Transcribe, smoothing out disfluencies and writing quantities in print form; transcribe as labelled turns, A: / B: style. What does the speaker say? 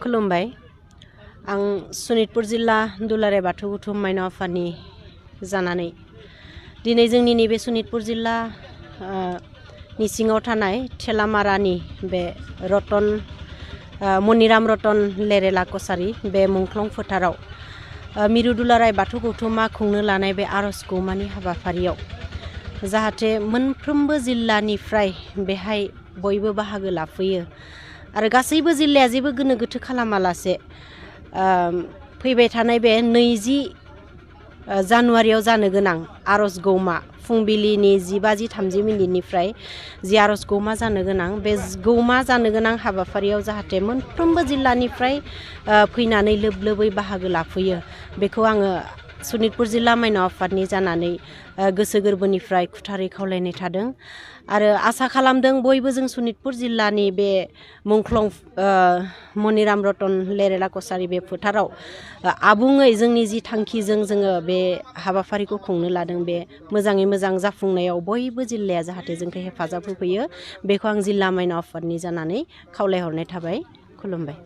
A: खुलुमबाय आं सनितपुर जिल्ला दुलाराय बाथौ गौथुम माइनाव आफादनि जानानै दिनै जोंनि नैबे सनितपुर जिल्ला नि सिङाव थानाय थेलामारानि बे रतन मनिराम रतन लेरेला कसारी बे मुंख्लं फोथाराव मिरु दुलाराय बाथौ गौथुमा खुंनो लानाय बे आरज गौमानि हाबाफारियाव जाहाथे मोनफ्रोमबो जिल्लानिफ्राय बेहाय बयबो बाहागो लाफैयो आरो गासैबो जिल्लाया जेबो गोनो गोथो खालामालासे फैबाय थानाय बे 20 जानुवारियाव जानो गोनां आरज गौमा फुंबिलिनि 12:30 मिनिटनिफ्राय जि आरज गौमा जानो गोनां बे गौमा जानो गोनां हाबाफारियाव जाहाथे मोनफ्रोमबो जिल्लानिफ्राय फैनानै लोब लोबै बाहागो लाफैयो बेखौ आङो सनितपुर जिल्ला माइनाव आफादनि जानानै गोसो गोरबोनिफ्राय खुथारै खावलायनाय थादों आरो आसा खालामदों बयबो जों सनितपुर जिल्लानि बे मुंख्लं मनिराम रतन लेरेला कसारी बे फोथाराव आबुङै जोंनि जि थांखिजों जोङो बे हाबाफारिखौ खुंनो लादों बे मोजाङै मोजां जाफुंनायाव बयबो जिल्लाया जाहाथे जोंखौ हेफाजाब होफैयो बेखौ आं जिल्ला माइनाव आफादनि जानानै खावलायहरनाय थाबाय खुलुमबाय।